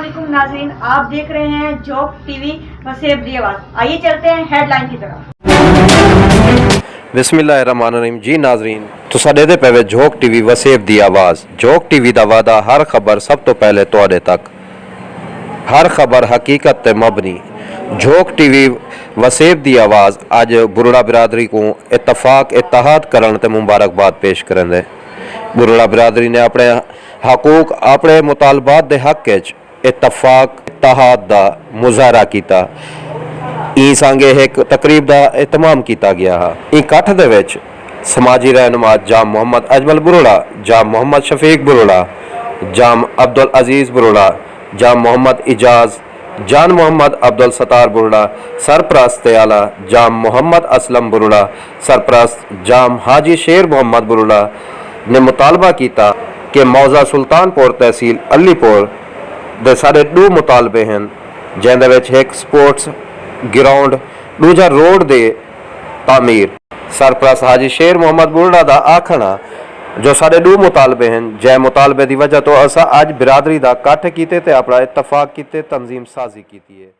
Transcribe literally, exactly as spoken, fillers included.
علیکم ناظرین، آپ دیکھ رہے ہیں جھوک ٹی وی وسیب دی آواز۔ آئیے چلتے ہیں ہیڈ لائن کی طرف۔ بسم اللہ الرحمن الرحیم۔ جی ناظرین، تساں ݙیہدے پئے وے جھوک ٹی وی وسیب دی آواز۔ جھوک ٹی وی دا وعدہ، ہر خبر سب توں پہلے تہاݙے تک، ہر خبر حقیقت تے مبنی۔ جھوک ٹی وی وسیب دی آواز اڄ برڑا برادری کوں اتفاق اتحاد کرݨ تے مبارکباد پیش کریندے۔ برڑا برادری نے اپݨے حقوق، اپݨے مطالبات دے حق اچ اتفاق اتحاد دا مظاہرہ کیتا۔ ایں سانگے ہک تقریب دا اہتمام کیتا ڳیا ہا۔ ایں کٹھ دے وچ سماجی رہنما جام محمد اجمل برڑا، جام محمد شفیق برڑا، جام عبدالعزیز برڑا، جام محمد اعجاز، جان محمد عبدالستار برڑا، سرپرست تے اعلی جام محمد اسلم برڑا، سرپرست جام حاجی شیر محمد برڑا نے مطالبہ کیتا کہ موضع سلطان پور تحصیل علی پور دے ساݙے ݙو مطالبے ہن، جیندے وچ ہک سپورٹس گراؤنڈ، ݙوجھا روڈ دی تعمیر۔ سرپرست حاجی شیر محمد برڑا دا آکھݨ ہا جو ساݙے ݙو مطالبے ہن، جیں مطالبے دی وجہ توں اساں اڄ برادری دا کٹھ کیتے تے اپݨا اتفاق کیتے تنظیم سازی کیتی ہے۔